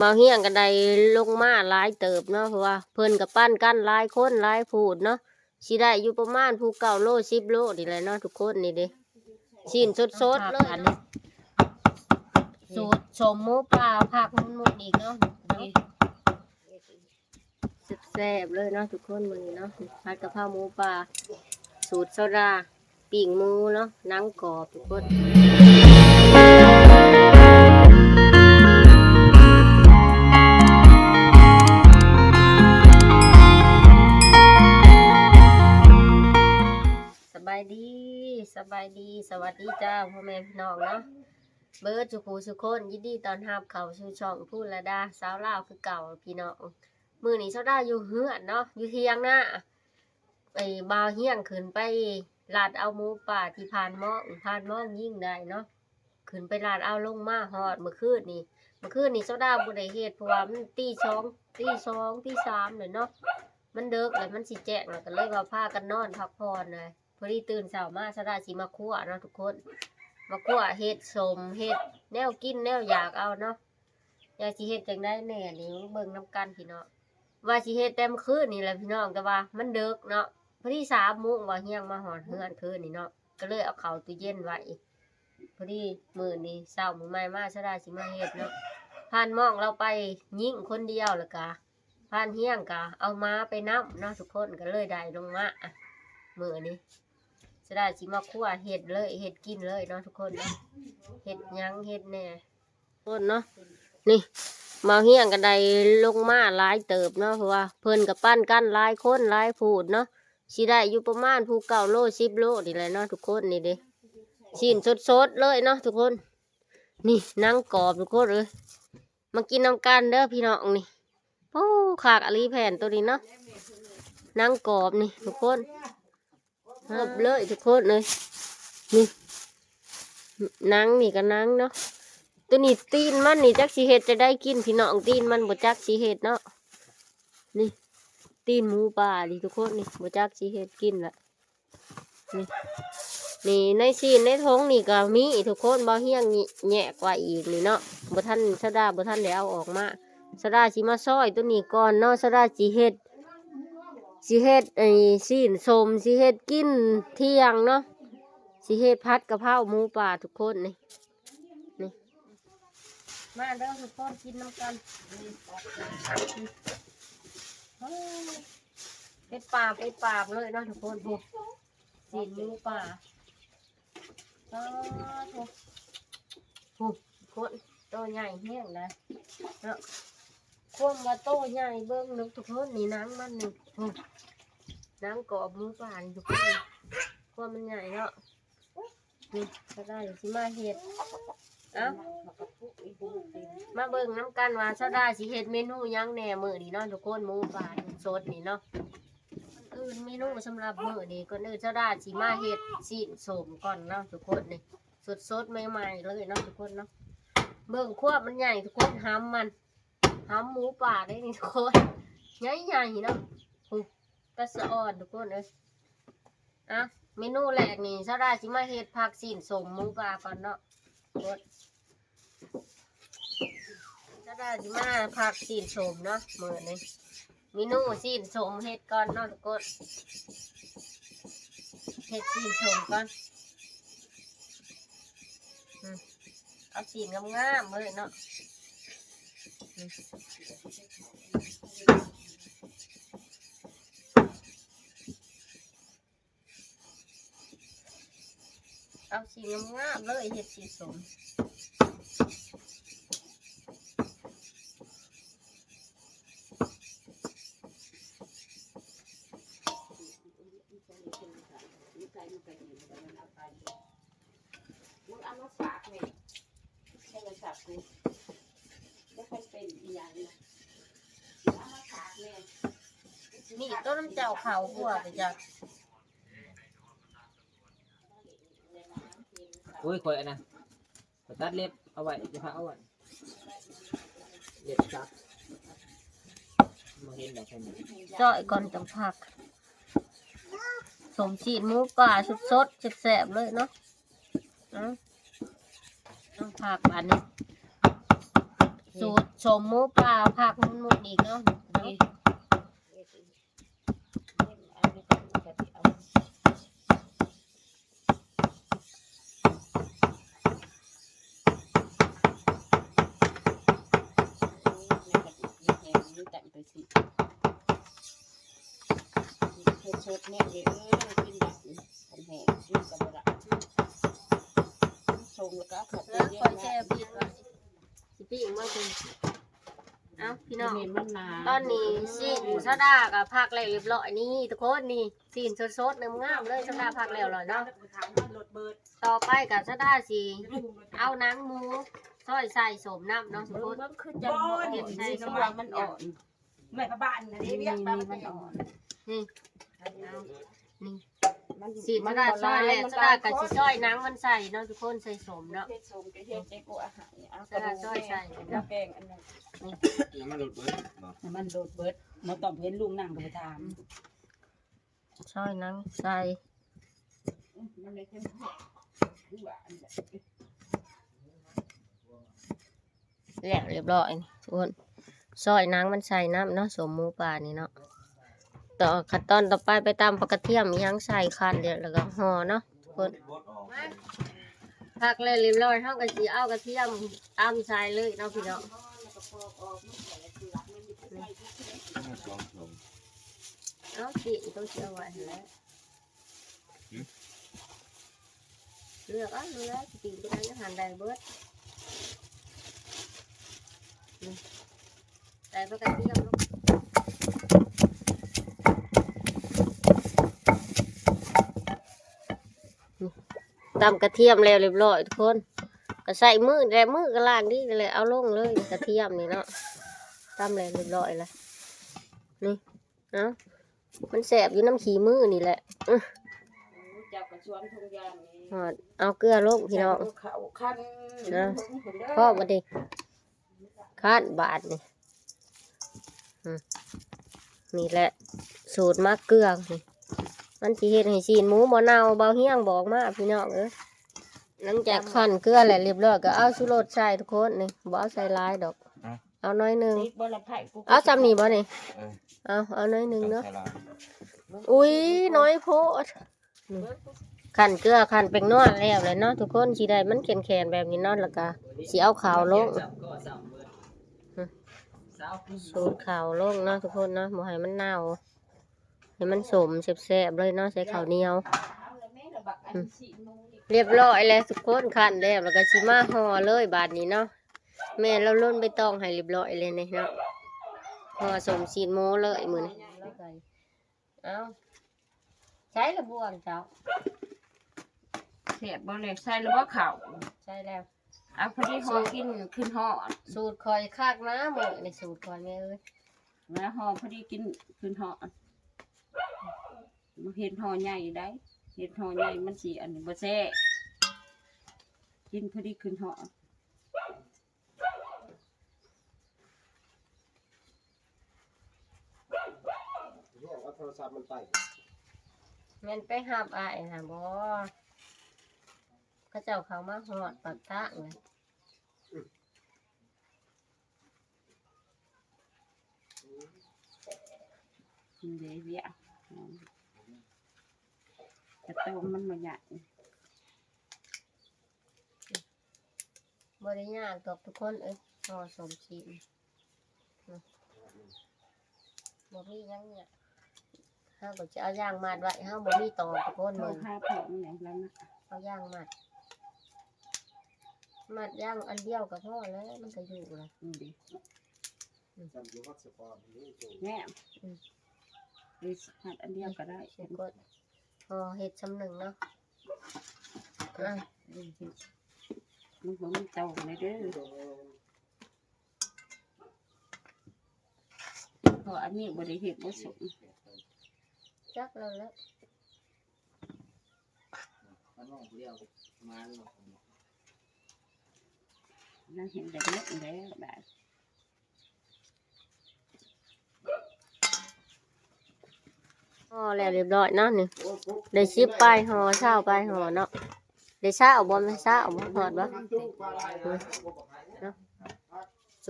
ບ່າວຮຽງກໍໄດ້ລົງມາຫຼາຍເຕີບເນາະ ເພາະວ່າເພິ່ນກໍປັນກັນຫຼາຍຄົນຫຼາຍພູດເນາະ ຊິໄດ້ຢູ່ປະມານພູເກົ້າໂລ ສິບໂລນີ້ແຫຼະເນາະທຸກຄົນ. ນີ້ເດ້ ຊີ້ນສົດໆເລີຍເນາະ ສູດສົ້ມໝູປ່າ ຜັກໝຸ່ນໆອີກເນາະ. ແຊບໆເລີຍເນາະທຸກຄົນ ມື້ນີ້ເນາະ ຜັດກະເພົາໝູປ່າ ສູດໂຊດາ ປີ້ງໝູເນາະ ໜັງກອບທຸກຄົນ. ສະບາຍດີ ສະບາຍດີ ສະຫວັດດີເຈົ້າ ພໍ່ແມ່ພີ່ນ້ອງເນາະ ເບິດສູ່ຜູ້ສູ່ຄົນ ຍິນດີຕ້ອນຮັບເຂົ້າສູ່ຊ່ອງພູລະດາສາວລາວຄືເກົ່າພີ່ນ້ອງ. ມື້ນີ້ສາວດາຢູ່ເຮືອນເນາະ ຢູ່ຖຽງນາ ໄອ້ບ່າວຮຽງຂຶ້ນໄປລັດເອົາໝູປ່າທີ່ຜ່ານມອງ ຜ່ານມອງຍິງໄດ້ເນາະ ຂຶ້ນໄປລັດເອົາ ລົງມາຮອດມື້ຄືນນີ້. ມື້ຄືນນີ້ສາວດາບໍ່ໄດ້ເຮັດ ເພາະວ່າມັນຕີສອງ ຕີສອງ ຕີສາມແລ້ວເນາະ ມັນເດິກແລ້ວ ມັນຊິແຈ້ງແລ້ວ ກໍເລີຍວ່າພາກັນນອນພັກຜ່ອນນະ. ພໍດີຕື່ນເຊົ້າມາ ສາວດາຊິມາຄົວເນາະທຸກຄົນ ມາຄົວເຮັດສົ້ມ ເຮັດແນວກິນແນວຢາກເອົາເນາະ. ຢາກຊິເຮັດຈັ່ງໃດແດ່ນີ້ ມາເບິ່ງນຳກັນພີ່ນ້ອງ. ວ່າຊິເຮັດແຕ່ມື້ຄືນນີ້ແຫຼະພີ່ນ້ອງ ແຕ່ວ່າມັນເດິກເນາະ ພໍດີສາມໂມງ ບ່າວຮຽງມາຮອດເຮືອນຄືນນີ້ເນາະ ກໍເລີຍເອົາເຂົ້າຕູ້ເຢັນໄວ້. ພໍດີມື້ນີ້ເຊົ້າມື້ໃໝ່ມາ ສາວດາຊິມາເຮັດເນາະ. ຜ່ານມອງລາວໄປຍິງຄົນດຽວ ແລ້ວກະ ຜ່ານຮຽງກະເອົາໝາໄປນຳເນາະທຸກຄົນ ກໍເລີຍໄດ້ລົງມາ. ມື້ນີ້ສາວດາຊິມາຄົວເຮັດເລີຍ ເຮັດກິນເລີຍເນາະທຸກຄົນເນາະ ເຮັດຫຍັງເຮັດແດ່ທຸກຄົນເນາະ. ນີ້ບ່າວຮຽງກໍໄດ້ລົງມາຫຼາຍເຕີບເນາະ ເພາະວ່າເພິ່ນກໍປັນກັນຫຼາຍຄົນຫຼາຍພູດເນາະ ຊິໄດ້ຢູ່ປະມານພູເກົ້າໂລ ສິບໂລນີ້ແຫຼະເນາະທຸກຄົນ. ນີ້ເດ້ ຊີ້ນສົດໆເລີຍເນາະທຸກຄົນ. ນີ້ໜັງກອບທຸກຄົນເອີຍ ມາກິນນຳກັນເດີພີ່ນ້ອງ. ນີ້ ໂອ້ ຄັກອີ່ຫຼີແຜ່ນໂຕນີ້ເນາະ ໜັງກອບນີ້ທຸກຄົນ ເຮີບເລີຍທຸກຄົນເອີຍ. ນີ້ໜັງນີ້ກໍໜັງເນາະ ໂຕນີ້ຕີນມັນນີ້ຈັກຊິເຮັດຈັ່ງໃດກິນພີ່ນ້ອງ ຕີນມັນບໍ່ຈັກຊິເຮັດເນາະ. ນີ້ຕີນໝູປ່ານີ້ທຸກຄົນ ນີ້ບໍ່ຈັກຊິເຮັດກິນລະ. ນີ້ ນີ້ໃນຊີ້ນໃນຖົງນີ້ກໍມີທຸກຄົນ ບ່າວຮຽງແຍກໄວ້ອີກນີ້ເນາະ ບໍ່ທັນ ສາວດາບໍ່ທັນໄດ້ເອົາອອກມາ. ສາວດາຊິມາຊອຍໂຕນີ້ກ່ອນເນາະ ສາວດາຊິເຮັດ ຊິເຮັດໄອ້ຊີ້ນສົ້ມ ຊິເຮັດກິນທ່ຽງເນາະ ຊິເຮັດຜັດກະເພົາໝູປ່າທຸກຄົນ. ນີ້ ນີ້ ມາເດີທຸກຄົນ ກິນນຳກັນ. ເປັດປາບ ເປັດປາບເລີຍເນາະທຸກຄົນ. ໂອ້ ຊີ້ນໝູປ່າ ປາໂທ້ ໂອ້ ທຸກຄົນ ໂຕໃຫຍ່ແຮງນະເນາະ. ຄວາມວ່າໂຕໃຫຍ່ ເບິ່ງເນາະທຸກຄົນ ນີ້ໜັງມັນນີ້ ໂອ້ ໜັງກອບໝູປ່ານີ້ທຸກຄົນ ຄວາມມັນໃຫຍ່ເນາະ. ນີ້ສາວດາຊິມາເຮັດ ເອົ້າ ມາເບິ່ງນຳກັນວ່າສາວດາຊິເຮັດເມນູຫຍັງແດ່ມື້ນີ້ເນາະທຸກຄົນ. ໝູປ່າສົດໆນີ້ເນາະ ອື່ນເມນູສຳລັບມື້ນີ້ ກ່ອນອື່ນສາວດາຊິມາເຮັດຊີ້ນສົ້ມກ່ອນເນາະທຸກຄົນ. ນີ້ສົດໆໃໝ່ໆເລີຍເນາະທຸກຄົນເນາະ. ເບິ່ງຄວາມມັນໃຫຍ່ທຸກຄົນ ຫຳມັນ ຫຳໝູປ່າເດ້ນີ້ທຸກຄົນ ໃຫຍ່ໆເນາະ. ໂອ້ ຕາສະອອນທຸກຄົນເອີຍ. ອ່ະ ເມນູແລກນີ້ ສາວດາຊິມາເຮັດຜັກຊີ້ນສົ້ມໝູປ່າກ່ອນເນາະ. ກົດ ສາວດາຊິມາຜັກຊີ້ນສົ້ມເນາະມື້ນີ້. ເມນູຊີ້ນສົ້ມເຮັດກ່ອນເນາະທຸກຄົນ ເຮັດຊີ້ນສົ້ມກ່ອນ. ອືມ ເອົາຊີ້ນງາມໆເລີຍເນາະ. ອືມ ເອົາຊີ້ນງາມໆເລີຍ ເຮັດຊີ້ນສົ້ມ. ມຶງເອົາມາຝາກແມ່ ໂທລະສັບນີ້ ບໍ່ຄ່ອຍເປັນອີ່ຫຍັງນະ ເອົາມາຝາກແມ່. ມີໂຕນຳເຈົ້າເຂົ້າຄົວໄປຈັກ. ໂອ້ຍ ຂ້ອຍອັນນະ ຂ້ອຍຕັດເລັບເອົາໄວ້ ຈະພາເອົາໄວ້ ເລັບຕັດ ບໍ່ເຫັນດອກ. ຊອຍກ່ອນຈັ່ງຜັກ ສົ້ມຊີ້ນໝູປ່າສົດໆ ແຊບໆເລີຍເນາະ. ເອົາ ຕ້ອງຜັກບາດນີ້ ສູດ ສົ້ມໝູປ່າ ຜັກໝຸ່ນໆອີກເນາະ. ສົດໆ ແນວນີ້ ເອີ ກິນແບບນີ້ ຄັນແຫ້ງກິນກໍບໍ່ໄດ້ ຊົງແລ້ວກໍເອົາເຂົ້າ ເອີ ຂ້ອຍແຊ່ ເຢັນໄວ້ ປີ້ງ ຊິປີ້ງມາເບິ່ງ. ເອົ້າ ພີ່ນ້ອງ ຕອນນີ້ຊີ້ນສາວດາກໍຜັກແລ້ວຮຽບຮ້ອຍນີ້ ທຸກຄົນ ນີ້ ຊີ້ນສົດໆ ງາມໆເລີຍ ສາວດາຜັກແລ້ວເນາະ. ຕໍ່ໄປກໍສາວດາຊິເອົາໜັງໝູຊອຍໃສ່ສົ້ມນຳເນາະ ທຸກຄົນ ເບິ່ງຄືຈັງ ເຮັດໃສ່ ມັນອ່ອນ ແມ່ນພະບານນະເດ້ ວຽກ ນີ້ ມັນອ່ອນ ນີ້ ນີ້ ຊີ້ນສາວດາຊອຍແລ້ວ ສາວດາກໍຊິຊອຍໜັງມັນໃສ່ເນາະ ທຸກຄົນ ໃສ່ສົ້ມເນາະ ເຮັດສົ້ມກໍເຮັດໃສ່ ກູເອົາ ສາວດາຊອຍໃສ່ ແລ້ວແກງອັນນັ້ນ ນ້ຳມັນລົດເບິດເນາະ ນ້ຳມັນລົດເບິດ ບໍ່ຕ້ອງເຫັນລຸງນັ່ງກໍໄປຖາມ ຊອຍໜັງໃສ່ ແລ້ວຮຽບຮ້ອຍ ທຸກຄົນ ຊອຍໜັງມັນໃສ່ນຳເນາະ ສົ້ມໝູປ່ານີ້ເນາະ. ຕໍ່ ຂັ້ນຕອນຕໍ່ໄປ ໄປຕຳປາກກະທຽມອີ່ຫຍັງໃສ່ ຄັ້ນແລ້ວ ແລ້ວກໍຫໍ່ເນາະ ທຸກຄົນ. ມາ ຜັກແລ້ວຮຽບຮ້ອຍ ເຮົາກໍຊິເອົາກະທຽມຕຳໃສ່ເລີຍເນາະ ພີ່ນ້ອງ. ເອົາຊີ້ນໂຕຊິເອົາໄວ້ຫັ້ນແຫຼະ ເລືອກເອົາ ເລືອກ ຊິກິນຕົວໃດ ຫັ້ນໄດ້ເບິດ. ໃສ່ປາກກະທຽມລົງ ຕຳກະທຽມແລ້ວຮຽບຮ້ອຍ ທຸກຄົນ ກໍໃສ່ມືແຫຼະ ມືກໍລ້າງດີແຫຼະ ເອົາລົງເລີຍ ກະທຽມນີ້ເນາະ ຕຳແລ້ວຮຽບຮ້ອຍລະ ນີ້ ເອົາ ມັນແຊບຢູ່ນຳຂີ້ມືນີ້ແຫຼະ. ອື ເຈົ້າກໍຊວນທຸງຢ່າງນີ້ ຮອດ ເອົາເກືອລົງ ພີ່ນ້ອງ ເຂົ້າຄັນ ເອົາ ພໍບັດນີ້ ຄັນບາດນີ້ ອື ນີ້ແຫຼະ ສູດໝັກເກືອນີ້ ມັນຊິເຮັດໃຫ້ຊີ້ນໝູບໍ່ເນົ່າ ເບົາຮຽງບອກມາ ພີ່ນ້ອງເອີຍ. ຫຼັງຈາກຄັນເກືອແລ້ວຮຽບຮ້ອຍ ກໍເອົາຊູລົດໃສ່ ທຸກຄົນ ນີ້ ບໍ່ເອົາໃສ່ຫຼາຍດອກ ເອົາໜ້ອຍໜຶ່ງ ຕິດບໍ່ລະໄຜ ເອົາຊ່ຳນີ້ບໍ່ນີ້ ເອີ ເອົາ ເອົາໜ້ອຍໜຶ່ງເນາະ ອຸ້ຍ ນ້ອຍໂພດ. ອື ຄັນເກືອ ຄັນແປ້ງນົວແລ້ວແຫຼະເນາະ ທຸກຄົນ ຊິໄດ້ມັນແຂນໆແບບນີ້ເນາະ ແລ້ວກໍຊິເອົາເຂົ້າລົງ ອື ສູດເຂົ້າລົງເນາະ ທຸກຄົນເນາະ ບໍ່ໃຫ້ມັນເນົ່າ ໃຫ້ມັນສົ້ມແຊບໆເລີຍເນາະ ໃສ່ເຂົ້າໜຽວ ອື ຮຽບຮ້ອຍແລ້ວ ທຸກຄົນ ຄັນແລ້ວ ແລ້ວກໍຊິມາຫໍ່ເລີຍບາດນີ້ເນາະ. ແມ່ລາວລົນໃບຕອງໃຫ້ຮຽບຮ້ອຍແລ້ວນີ້ເນາະ ຫໍ່ສົ້ມຊີ້ນໝູເລີຍມື້ນີ້. ເອົາ ໃສ່ລະບ່ວງເຈົ້າ ແຊບບໍ່ແລ້ວ ໃສ່ລະບໍ່ເຂົ້າ ໃສ່ແລ້ວ ເອົາພໍດີຫໍ່ກິນຂຶ້ນຮອດ ສູດຂ້ອຍຄັກນະ ມື້ນີ້ສູດຂ້ອຍແມ່ເອີຍ ມາຫໍ່ພໍດີກິນຂຶ້ນຮອດ ບໍ່ເຮັດຫໍ່ໃຫຍ່ໃດ ເຮັດຫໍ່ໃຫຍ່ມັນຊິອັນນີ້ບໍ່ແຊບ ກິນພໍດີຂຶ້ນຮອດ. ແມ່ນໄປຮັບອ້າຍຫັ້ນບໍ່? ເຂົາເຈົ້າເຂົ້າມາຮອດປາກທາງເລີຍ. ເດວຽ ກະຕ້ອງມັນບໍ່ຍາກ. ບໍ່ໄດ້ຍາກດອກທຸກຄົນເອີຍ ຫໍ່ສົ້ມຊີ້ນ ບໍ່ມີຫຍັງຍາກ. ເຮົາກໍຈະເອົາຢາງມັດໄວ້ ເຮົາບໍ່ມີຕອກທຸກຄົນເບິ່ງ ເອົາຢາງມັດ ມັດຢາງອັນດຽວກໍພໍແລ້ວ ມັນກໍຢູ່ລະ ນີ້ເດ ແມ່ນ ອືມ ມັດອັນດຽວກໍໄດ້ ຊິກົດ ພໍເຮັດຊ່ຳໜຶ່ງເນາະ ອ່າ ມັນບໍ່ມີຕອກເລີຍເດີ. ເພາະອັນນີ້ບໍ່ໄດ້ເຮັດບໍ່ສຸກ ຈັກແລ້ວແຫຼະ ນາງເຫັນແບບນີ້ແລ້ວບາດ. ຫໍ່ແລ້ວຮຽບຮ້ອຍເນາະນີ້ ໄດ້ສິບປາຍຫໍ່ ຊາວປາຍຫໍ່ເນາະ ໄດ້ຊາວບໍ່ ແມ່ນຊາວບໍ່ ຮອດບໍ່ ເນາ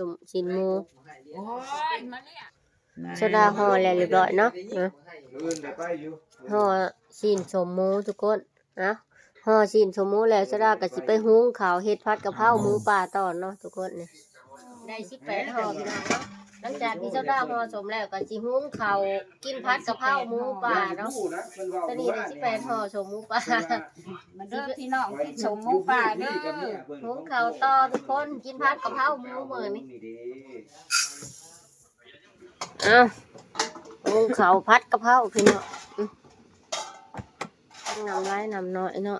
ະ. ສົ້ມຊີ້ນໝູ ໂອ້ຍ ມາແລ້ວ ໂຊດາຫໍ່ແລ້ວຮຽບຮ້ອຍເນາະ ເອີ ຫໍ່ຊີ້ນສົ້ມໝູທຸກຄົນ. ເອົາ ຫໍ່ຊີ້ນສົ້ມໝູແລ້ວ ໂຊດາກໍຊິໄປຫຸງເຂົ້າເຮັດຜັດກະເພົາໝູປ່າຕໍ່ເນາະທຸກຄົນ. ນີ້ໄດ້ສິບແປດຫໍ່ພີ່ນ້ອງເນາະ. ຫຼັງຈາກທີ່ໂຊດາຫໍ່ສົ້ມແລ້ວ ກໍຊິຫຸງເຂົ້າກິນຜັດກະເພົາໝູປ່າເນາະ. ຕອນນີ້ໄດ້ສິບແປດຫໍ່ສົ້ມໝູປ່າ ມາເດີພີ່ນ້ອງ ກິນສົ້ມໝູປ່າເດີ. ຫຸງເຂົ້າຕໍ່ທຸກຄົນ ກິນຜັດກະເພົາໝູມື້ນີ້. ເອົ້າ ຫຸງເຂົ້າຜັດກະເພົາພີ່ນ້ອງ. ອືມ ທັງນ້ຳຫຼາຍນ້ຳໜ້ອຍເນາະ.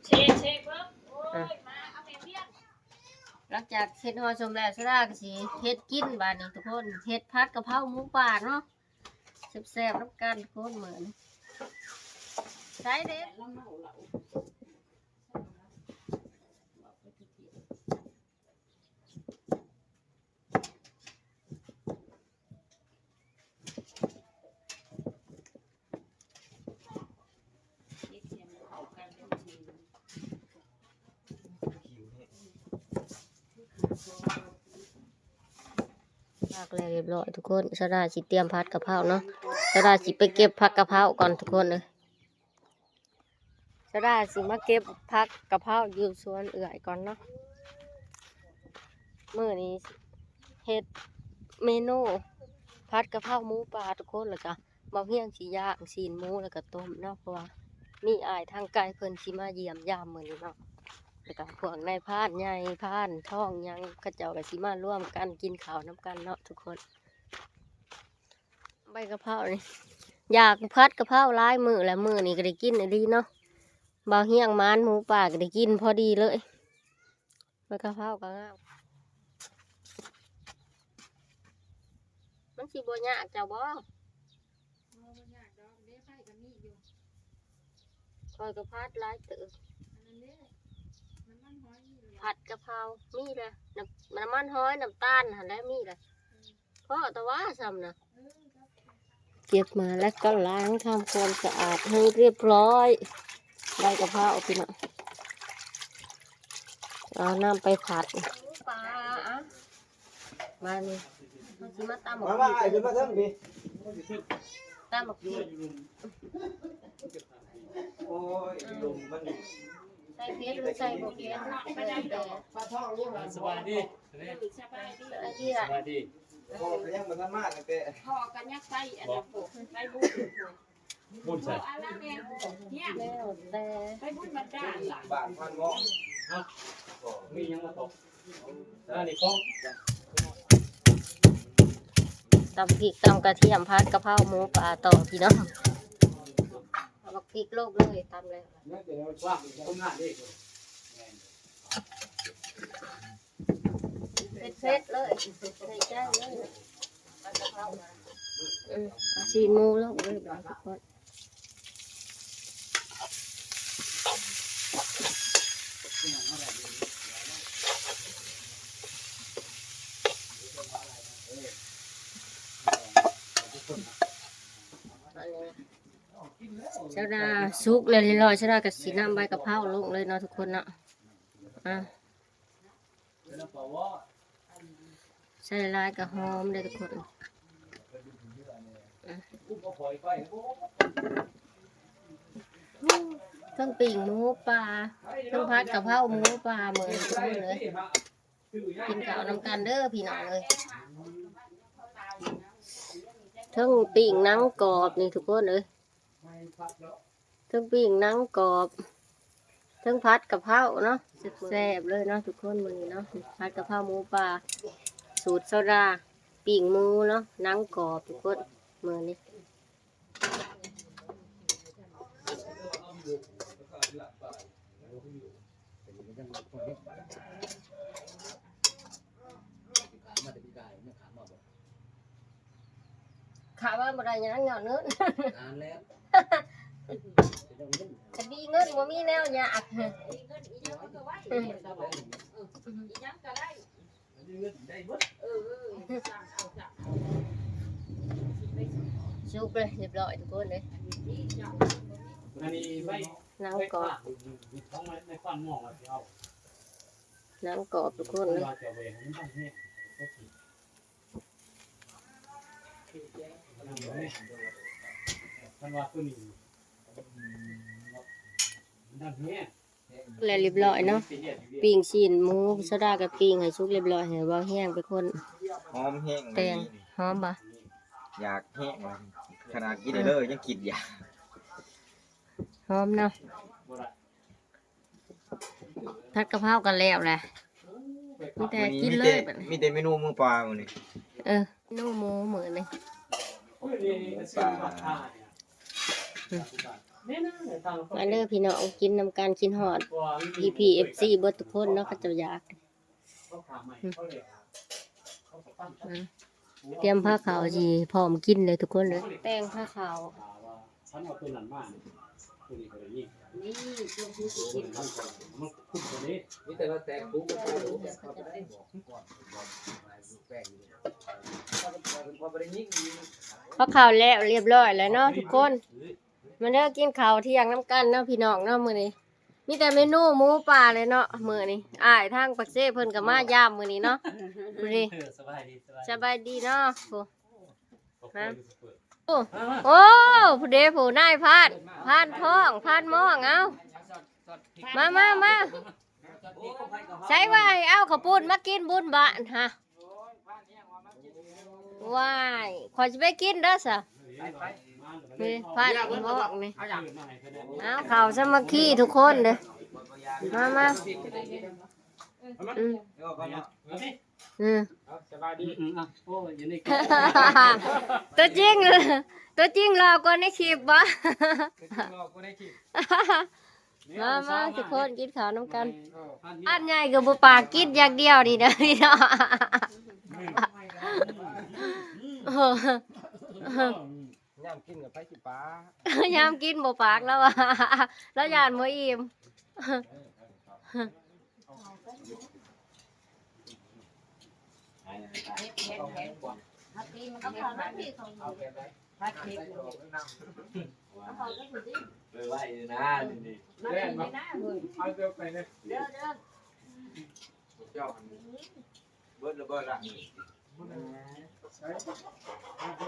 ເຊ ເຊເບິ່ງ ໂອ້ຍ ອ່ະ ມາເອົາແມ່ວຽງ. ຫຼັງຈາກເຮັດຫໍ່ສົ້ມແລ້ວ ໂຊດາກໍຊິເຮັດກິນບາດນີ້ທຸກຄົນ ເຮັດຜັດກະເພົາໝູປ່າເນາະ ແຊບໆນຳກັນທຸກຄົນມື້ນີ້. ໃສ່ເດ້. ຜັກແລ້ວຮຽບຮ້ອຍທຸກຄົນ ໂຊດາຊິຕຽມຜັດກະເພົາເນາະ. ໂຊດາຊິໄປເກັບຜັກກະເພົາກ່ອນທຸກຄົນເອີຍ. ໂຊດາຊິມາເກັບຜັກກະເພົາຢູ່ສວນເອື້ອຍກ່ອນເນາະ. ມື້ນີ້ເຮັດເມນູຜັດກະເພົາໝູປ່າທຸກຄົນ ແລ້ວກະບ່າວຮຽງຊິຍ່າງຊີ້ນໝູ ແລ້ວກະຕົ້ມເນາະ ເພາະວ່າມີອ້າຍທາງໄກເພິ່ນຊິມາຢ້ຽມຢາມມື້ນີ້ເນາະ ແລ້ວກະພວກນາຍພານໃຫຍ່ ພານທອງຫຍັງ ເຂົາເຈົ້າກະຊິມາລວມກັນກິນເຂົ້ານຳກັນເນາະທຸກຄົນ. ໃບກະເພົານີ້ ຢາກຜັດກະເພົາຫຼາຍມື້ແລ້ວ ມື້ນີ້ກໍໄດ້ກິນອີ່ຫຼີເນາະ. ບ່າວຮຽງໝານໝູປ່າກໍໄດ້ກິນພໍດີເລີຍ. ໃບກະເພົາກໍງາມ. ມັນຊິບໍ່ຍາກເຈົ້າບໍ່? ບໍ່ ບໍ່ຍາກດອກ ເດ້ ໄຟກໍມີຢູ່. ຂ້ອຍກໍຜັດຫຼາຍເຕີບ. ອັນນັ້ນເດ້ ນ້ຳມັນຫອຍມີແລ້ວ. ຜັດກະເພົາມີແລ້ວ. ນ້ຳ ນ້ຳມັນຫອຍ ນ້ຳຕານຫັ້ນແຫຼະມີແລ້ວ. ເອີ ພໍແຕ່ວ່າຊ່ຳນະ ເກັບມາແລ້ວກໍລ້າງທຳຄວາມສະອາດໃຫ້ຮຽບຮ້ອຍ. ໃບກະເພົາພີ່ນ້ອງ ເອົານ້ຳໄປຜັດປາ. ບາດນີ້ເຮົາຊິມາຕຳໝາກ ມາ ມາ ອ້າຍ ຂຶ້ນມາເທິງພີ້ ຕຳໝາກພິກ. ໂອ້ຍ ລົມມັນ ໃສ່ເຜັດຫຼືໃສ່ບໍ່ເຜັດ ແລ້ວແຕ່. ສະບາຍດີ ສະບາຍດີ ສະບາຍດີ. ພໍ່ກໍຍັງບໍ່ທັນມາຕັ້ງແຕ່ ພໍ່ກໍຍັງໄປອັນນັ້ນພຸ້ນ ໄປບຸນພຸ້ນ ບຸນໃສ ແລ້ວແຕ່ ໄປບຸນບັນດານ ບ້ານພັນໝໍ. ເອົ້າ ມີຫຍັງມາຕົກ ອັນນີ້ຂອງ ຕຳພິກຕຳກະທຽມ ຜັດກະເພົາໝູປ່າຕໍ່ພີ່ນ້ອງ. ເອົາບັກພິກລົງເລີຍ ຕຳແລ້ວ ເຜັດໆເລີຍ ໃສ່ໃຈເລີຍ. ອືມ ຊີ້ນໝູລົງເລີຍບາດນີ້ ອັນນີ້ ໂຊດາສຸກແລ້ວຮຽບຮ້ອຍ ໂຊດາກໍຊິນຳໃບກະເພົາລົງເລີຍເນາະທຸກຄົນເນາະ. ອ່າ ໃສ່ຫຼາຍກໍຫອມເດ້ທຸກຄົນ. ອ່າ ເທິງປີ້ງໝູປ່າ ເທິງຜັດກະເພົາໝູປ່າ ມື້ນີ້ທຸກຄົນເອີຍ. ກິນເຂົ້ານຳກັນເດີພີ່ນ້ອງເອີຍ. ເທິງປີ້ງໜັງກອບນີ້ທຸກຄົນເອີຍ ເທິງປີ້ງໜັງກອບ ເທິງຜັດກະເພົາເນາະ ແຊບໆເລີຍເນາະທຸກຄົນ. ມື້ນີ້ເນາະ ຜັດກະເພົາໝູປ່າ ສູດໂຊດາ ປີ້ງໝູເນາະ ໜັງກອບທຸກຄົນ ມື້ນີ້. ຂ້າວ່າບໍ່ໄດ້ຫຍັງຍ້ອນເງິນ ນານແລ້ວ ຄັນມີເງິນບໍ່ມີແນວຍາກ ມີເງິນອີ່ຫຍັງມັນກໍໄດ້ ເອີ ອີ່ຫຍັງກໍໄດ້. ສຸກເລີຍ ຮຽບຮ້ອຍທຸກຄົນເລີຍ. ອັນນີ້ໄວ້ ໜັງກອບ ໄວ້ຂາດ ຂອງໃນຄວັນໝໍວ່າຊິເອົາ ໜັງກອບທຸກຄົນເລີຍ. ແລ້ວຮຽບຮ້ອຍເນາະ ປີ້ງຊີ້ນໝູ ສາວດາກໍປີ້ງໃຫ້ສຸກຮຽບຮ້ອຍ ໃຫ້ເບົາແຮງເປັນຄົນ ຫອມແຮງ ແຕ່ງ ຫອມບໍ່? ຢາກແຮງ ຂະໜາດກິນໄດ້ເລີຍ ຍັງຄິດຢາກ ຫອມເນາະ. ຜັດກະເພົາກໍແລ້ວແຫຼະ ມີແຕ່ກິນເລີຍບັດນີ້ ມີແຕ່ເມນູໝູປ່າມື້ນີ້. ເອີ ເມນູໝູມື້ນີ້ ໝູປ່າ. ມາເດີພີ່ນ້ອງ ກິນນຳກັນ ຄິດຮອດພີ່ໆ ເອັຟຊີ ເບິດທຸກຄົນເນາະ ເຂົາເຈົ້າຢາກ. ອືມ ຕຽມພາເຂົ້າຊິພ້ອມກິນເລີຍທຸກຄົນເດີ ແຕ່ງພາເຂົ້າ. ຄັນເອົາຕົວນັ້ນມານີ້ ຕົວນີ້ກໍໄດ້ຍິງ ນີ້ຕົວຜູ້ຊິກິນ ມັນຄຸ້ມກວ່າເດ້ ມີແຕ່ວ່າແຕກປຸກ ພາເຂົ້າແລ້ວຮຽບຮ້ອຍແລ້ວເນາະທຸກຄົນ. ມາເດີ ກິນເຂົ້າທ່ຽງນຳກັນເນາະພີ່ນ້ອງເນາະ ມື້ນີ້ມີແຕ່ເມນູໝູປ່າເລີຍເນາະ. ມື້ນີ້ອ້າຍທາງປາກເຊເພິ່ນກໍມາຢາມມື້ນີ້ເນາະ ພຸ້ນເດ້. ເອີ ສະບາຍດີ ສະບາຍດີ ສະບາຍດີເນາະ. ໂອ້ ໂອ້ ໂອ້ ພຸ້ນເດ້ ຜູ້ນາຍພານ ພານທ້ອງ ພານມອງ ເອົາ ມາ ມາ ມາ. ໃສວ່າໃຫ້ເອົາເຂົ້າປຸ້ນມາກິນບຸນບ້ານຫະ? ວ້າຍ ຂ້ອຍຊິໄປກິນເດີຊະ. ນີ້ພານໝອກນີ້ ເອົາ ເຂົ້າສາມັກຄີທຸກຄົນເດີ ມາ ມາ. ອືມ ອືມ ສະບາຍດີ. ອືມ ອືມ ອ່ະ ໂອ້ຍ ຢູ່ໃນ ຕົວຈິງ ຕົວຈິງຫຼໍ່ກວ່າໃນຄລິບບໍ? ຕົວຈິງຫຼໍ່ກວ່າໃນຄລິບ. ມາ ມາ ທຸກຄົນກິນເຂົ້ານຳກັນ. ເອີ ອັນໃຫຍ່ກໍບໍ່ປາກ ກິນຢ່າງດຽວນີ້ນະພີ່ນ້ອງ. ໂອ້ ຍາມກິນກໍໃຜຊິປາກ ຍາມກິນບໍ່ປາກແລ້ວວ່າ ລາວຢ້ານບໍ່ອີ່ມ. ໄປໄວ້ນະນີ້ ເດີ ເດີ ເຈົ້າ ເບິດແລ້ວບໍ່ລະ? ເອີ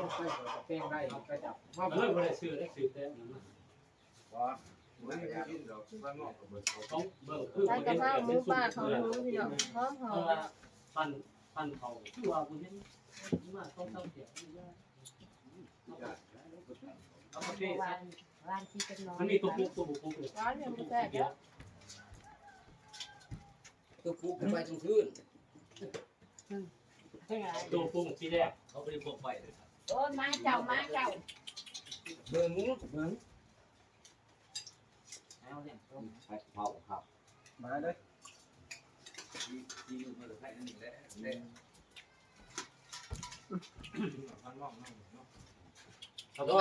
ບໍ່ໄດ້ຊື້ ໄດ້ຊື້ແຕ່ ບໍ່ ບໍ່ໄດ້ກິນດອກ ບ້ານນອກກໍເບິດ ຕ້ອງເບິ່ງຄື ໃສ່ກະເພາໝູປ່າເຂົ້າໜູພີ່ນ້ອງ ຫອມໆ ເພາະວ່າພັນ ພັນເຂົາຄືວ່າບໍ່ເຫັນມາສອງສາມເທື່ອ. ເອົາປະເພດ ຫວານ ຫວານຊິຈັກໜ້ອຍ ມັນມີຕົວປຸກ ຕົວບໍ່ປຸກເລີຍ ຫວານຍັງບໍ່ແຊບເດີ ຕົວປຸກໄປກາງຄືນ ອືມ ຕົວປຸກທີແລກເຂົາບໍ່ໄດ້ພວກໄປເລີຍ ໂອ້ຍ ມາເຈົ້າ ມາເຈົ້າ ເບິ່ງ ເບິ່ງ ເອົາເນຍ ໄປເຜົາຄັບ ມາເດີ ທີ່ ທີ່ຢູ່ເມືອງໄທອັນນີ້ແຫຼະ ແຕ່ ມັນມອງເນາະ ເນາະ ເອີ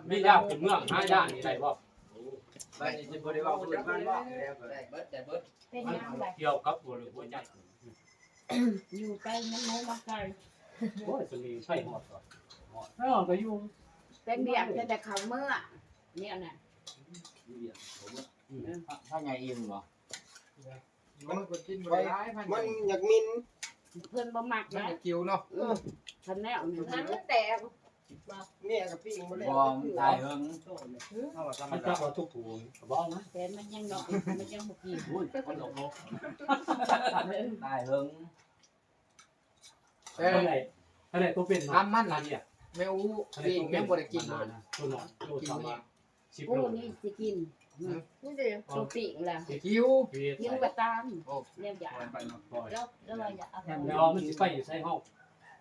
ມີຢາກເປັນເມືອງຫາຢາກນີ້ໄດ້ບໍ່? ໂອ້ ໄດ້ ຊິບໍ່ໄດ້ເວົ້າເລື່ອງບ້ານນອກແລ້ວກໍໄດ້ ເບິດ ໄດ້ເບິດ ເປັນຫຍັງລະ? ກ່ຽວກັບຫົວເຫຼືອຫົວໃຈ ຢູ່ໄກ ມັນໂມມາໄກ ໂອ້ຍ ສະມີໄປຮອດ ຮອດ ໄປຮອດກໍຢູ່ ເປັນວຽກ ເປັນແຕ່ເຂົ້າເມືອ ແນວນັ້ນ ຢູ່ວຽກເຂົ້າເມືອ ອືມ ພະ ພະໃຫຍ່ອີ່ມບໍ່? ມັນ ມັນຢາກມິນ ເພິ່ນບໍ່ມັກ ມັນຢາກກິວເນາະ ເອີ ຄັນແນວນີ້ ມັນແຕກ ເມຍກໍປີ້ງບໍ່ແລ້ວ ບໍ່ ມັນຕາຍເຫິງ ເຮົາວ່າທຳມະດາ ມັນຈັບເອົາທຸກຖົງກໍບໍ່ນະ ແຕ່ມັນຍັງດອກ ມັນຍັງບໍ່ກິນ ໂອ້ຍ ມັນດອກເນາະ ຕາຍເຫິງ ເອີ ອັນໃດ ອັນໃດຕົວເປັນເນາະ ທຳມັນລະ ອັນນີ້ ແມ່ອູ ປີ້ງຍັງບໍ່ໄດ້ກິນ ຕົວນ້ອຍ ໂລສາມບາດ ສິບໂລ ໂອ້ ນີ້ຊິກິນ ອືມ ນີ້ເດ້ ໂຕປີ້ງລະ ຊິຫິວ ຫິວກໍຕາມ ໂອ້ ແນວຢາກ ແລ້ວ ແລ້ວວ່າຢາກເອົາ ແລ້ວມັນຊິໄປຢູ່ໃສເຮົາ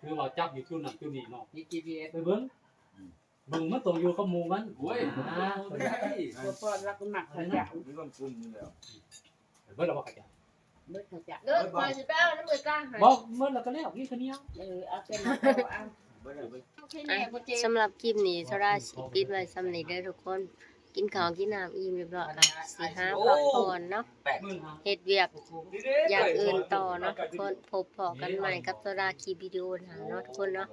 ຄືວ່າຈັບຢູ່ຈຸດນັ້ນຈຸດນີ້ເນາະ ມີຈີພີເອັສ ໄປເບິ່ງ ອືມ ເບິ່ງມັນຕ້ອງຢູ່ກັບໝູ່ມັນ ໂອ້ຍ ອ່າ ບໍ່ປ້ອນລະກໍມັກຂະຫຍັນ ມີຄວາມຄຸມຢູ່ແລ້ວ ເບິດແລ້ວບໍ່ຂະຫຍັນ ເບິດຂະຫຍັນ ເອີ ຂ້ອຍຊິໄປເອົານຳເອື້ອຍກາງໃຫ້ ບໍ່ ເບິດແລ້ວກໍແລ້ວ ກິນເຂົ້າໜຽວ ເອີ ເອົາແຕ່ໝາກເອົາ ເບິດແລ້ວ ອ່ະ ສຳລັບຄລິບນີ້ ສາວດາຊິປິດໄວ້ສ່ຳນີ້ເດີທຸກຄົນ ກິນເຂົ້າກິນນ້ຳອີ່ມຮຽບຮ້ອຍແລ້ວ ຊິຫາພັກຜ່ອນເນາະ ເຮັດວຽກຢ່າງອື່ນຕໍ່ເນາະທຸກຄົນ ພົບພໍ້ກັນໃໝ່ກັບສາວດາຄລິບວິດີໂອໜ້າເນາະທຸກຄົນເນາະ.